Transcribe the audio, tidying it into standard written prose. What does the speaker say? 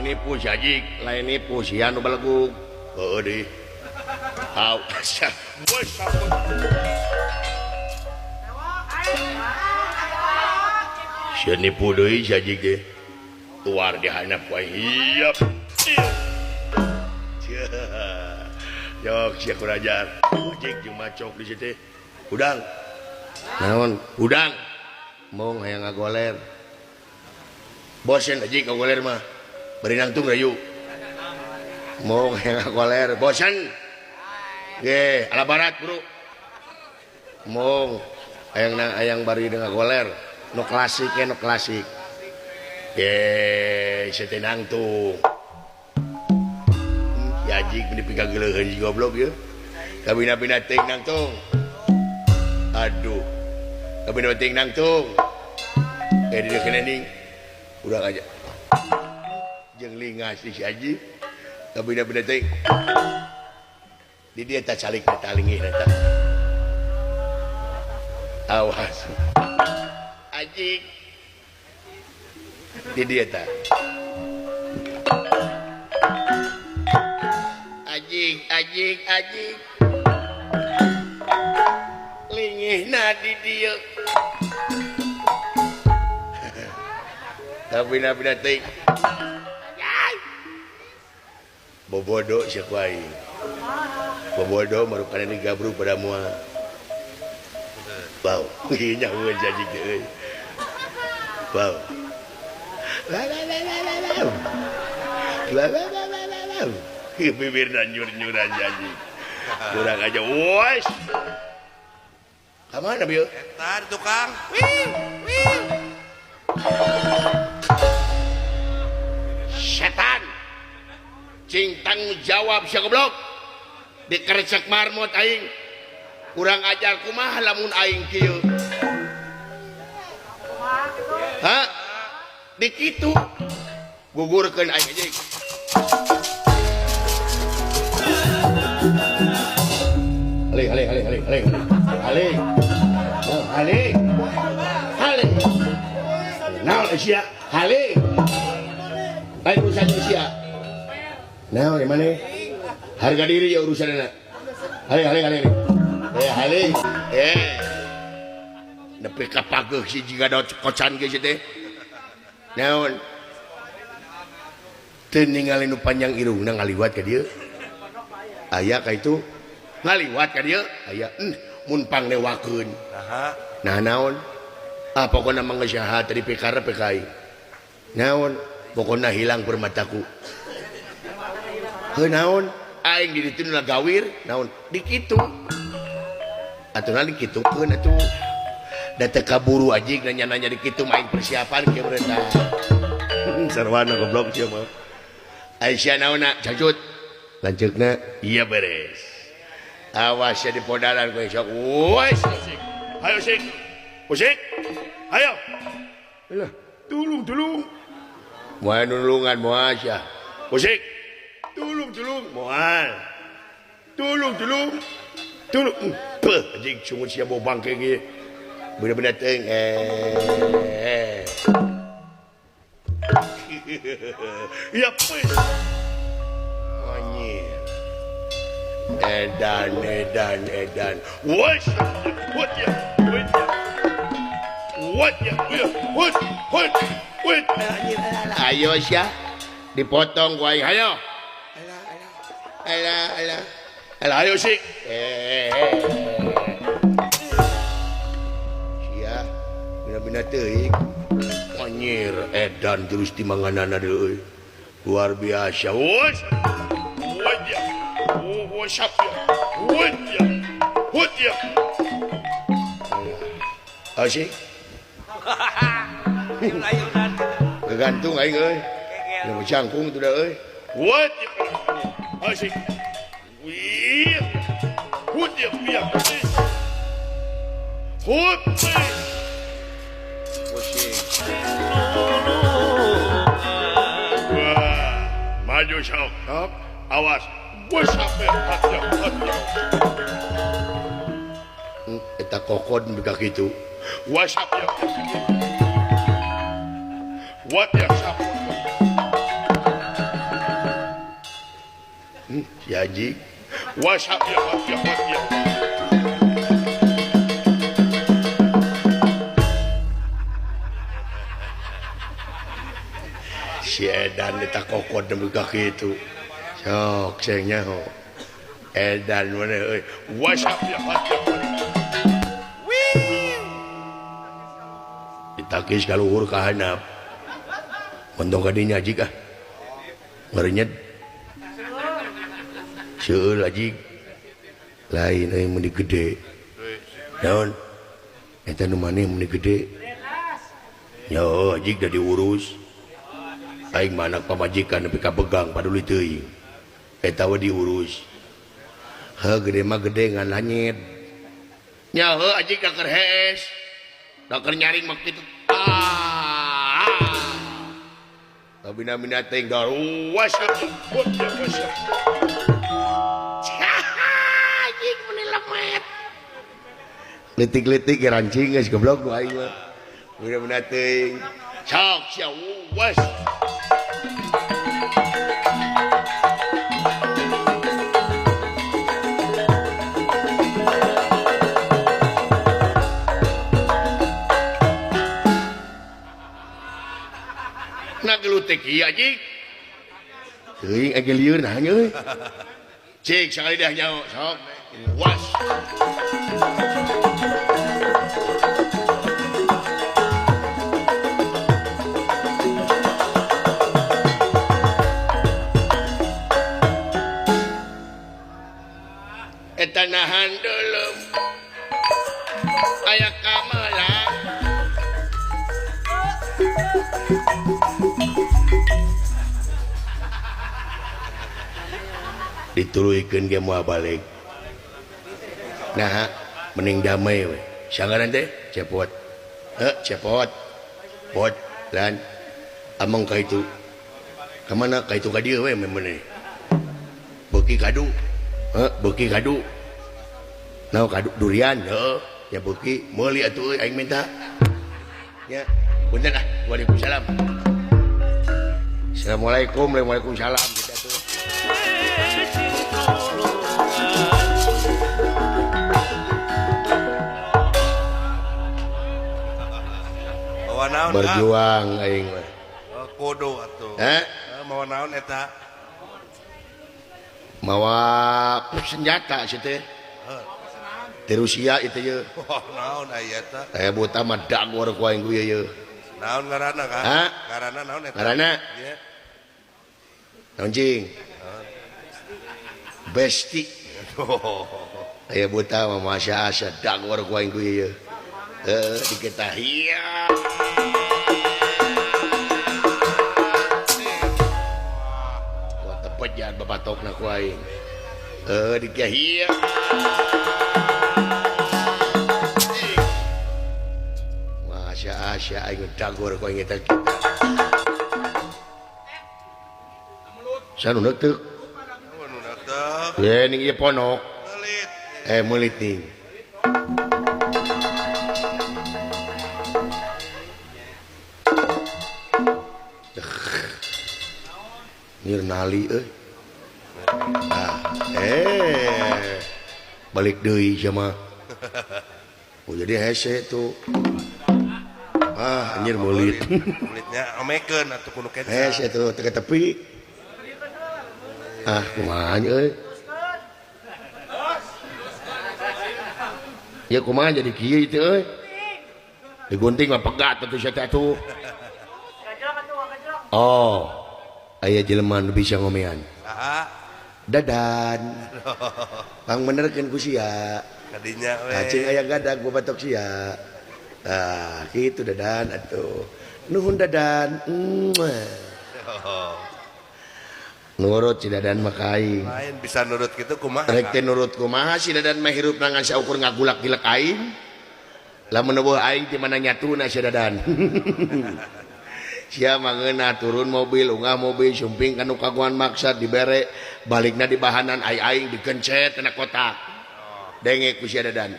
Nipu si Ajik, lain nipu sia nu belegug. Heueuh deui. Awas. Sia nipu deui si Ajik teh. Tuar di handap wae. Hiap. Jok sia kurajar. Ajik jeung macok di situ. Udang. Naon? Udang. Mong hayang ngagoler. Bosen Ajik ngagoler mah. Bari nangtung rayu. Mong hayang ngagoler, bosen. Ge, ala barat, Bro. Mong hayang hayang bari ngagoler. Nu klasik nu klasik. Ge, sieu nangtung. Ya Ajik meni pikageuleuheun si goblok ieu. Kabina-bina teuing nangtung. Aduh. Kabina teuing nangtung. Eh di dekeun urang aja. Jeung lingas si Ajik. Kabina-bina teuing. Di dia tak calik eta lingih eta. Awas. Ajik. Di dia tak. Ajik, ajik, ajik. Lingihna di dieu. Kabina-bina teuing. Bobodo sia ku aing. Bobodo marukana ni gabru pada moal. Bau, nyahueun si Ajik teh euy. Bau. La la la la la la. La la la la la la. Bibirna nyur-nyuran si Ajik. Kurang aja, wes. Ka mana bieu? Eta di tukang. Wih, wih. Setan. Cing tanggung jawab sia goblok. Dikerecek marmot aing. Kurang ajar kumaha lamun aing kieu. Ha? Dikitu. Gugurkeun aing aja. Hale hale hale hale hale. Hale. Hale. Hale. Naon sia? Hale. Lain urusan sia. Naon di mana? Harga diri ya urusanna. Hale hale hale. Eh hale. Eh. Nepi ka pageuh si jiga kocan ge si teh. Naon? Teu ningali nu panjang irungna ngaliwat ka dieu. Aya ka itu ngaliwat ka dieu, aya mun pangnewakeun. Nah naon? Ah pokona mah geus saha tadi pikarep ka aing. Naon? Pokona hilang permataku. Heuh naon? Aing di ditu nu gawir, naon? Dikitu. Atuh dikitukeun atuh. Da teu kaburu anjing nanya-nanya dikitu mah aing persiapan kieu beureuh. Sarwana goblok sia mah. Aisyah naonna cacut. Lanceukna iya beres. Awas ya di podaran ku sok. Wes sik. Ayo sik. Musik. Ayo. Alah, tulung tulung. Moal nulungan moal sia. Musik. Tulung tulung moal. Tulung tulung. Tulung. Peuh anjing sungut sia bau bangke ge. Bener-bener teuing eh. Ya peuh. Anjir. Edan edan edan. Wes. What ya? What ya? What ya? What? What? What? Ayo sia. Dipotong ku aing. Ayo. Alah alah. Alah alah. Alah ayo sik. Eh. Sia bener-bener teuing. Anjir edan terus timanganana deui. Luar biasa. Wes. What ya? What's up ya? What ya? What ya? Asik. Kegantung aing euy. Nya jangkung tu dah euy. What ya? Asik. Wih. What ya? What? Pusing. Wah, maju sok. Sok. Awas. Wes sampe hati. Eta kokod beka kitu. WhatsApp ya. What ya sap. Si Haji WhatsApp ya ya ya. Si edan eta kokot nepi ka kitu. Sok sing nyaho. Edan mana euy. WhatsApp ya ya. Wih. Ditakis ka luhur ka handap. Untung ka dinya jik ah. Ngeurenyet. Seueur ajig. Lain euy mun gede. Naon? Eta nu maneh mun gede. Nya ajig da diurus. Aing mah anak pamajikan nepi ka begang paduli teuing. Eta we diurus. Heuh gede mah gede ngan lanyet. Nya heuh ajig da keur hees. Da keur nyaring mah kitu. Ah. Kabina-bina teuing daruwas. Anjing meni lemet. Letik-letik rancing geus goblok ku aing mah. Bina-bina teuing. Sok sia was. Nagelutik ieu anjing. Teuing age lieur nah nya euy. Cik sakali dah nyaho sok. Was. Eta nahan dulu. Aya kamala. Dituluykeun ge moal balik. Nah, mending damai we. Sangaran teh cepot. Heuh, cepot. Pot lan among ka itu. Ka mana ka itu ka dieu we meuneh. Beuki kadu. Heuh, beuki kadu. Naon kadu durian heuh, ya beuki meuli atuh euy aing minta. Nya, punten ah. Waalaikumsalam. Assalamualaikum, waalaikumsalam kita tuh. Berjuang aing mah. Kodo atuh. Heh? Mawa naon eta? Mawa senjata sia teh. Di Rusia itu ye. Naon aya eta? Aya buta mah dagor ku aing ku ieu. Naon ngaranna ka? Ngaranna naon eta? Ngaranna? Ieu. Naon cing? Besti. Aya buta mah masya asa dagor ku aing ku ieu. Heuh diketah ieu. Tepet babatokna ku aing. Heuh diketah ieu. Masya asa aing dagor ku aing eta kita. Sanu neuteuk. Ye ning ieu ponok. Meulit. Meulit ning. Nir nali euy. Ah, balik deui sia mah. Oh jadi hese tuh. Ah, anjir meulit. Meulitnya omekeun atuh kudu keca. Hese tuh teu tepi. Ah, kumaha euy. Ya kumaha jadi kieu teh euy. Digunting mah pegat atuh sia teh atuh. Oh. Aya jelema nu bisa ngomean. Saha? Dadan. Pang benerkeun ku sia. Kadinya we. Cing aya gadag babatok sia. Ah, kitu Dadan atuh. Nuhun Dadan. Nurut si Dadan mah ka aing. Lain bisa nurut kitu kumaha? Rek teh nurut kumaha si Dadan mah hirup ngan saukur ngagulak-gilek aing. Lamun eueuh aing ti mana nyatuna si Dadan. Sia mangeuna turun mobil, unggah mobil, sumping kanu kaguan maksad dibere, balikna di bahanan ai aing digencet tina kotak. Denge ku si Dadan.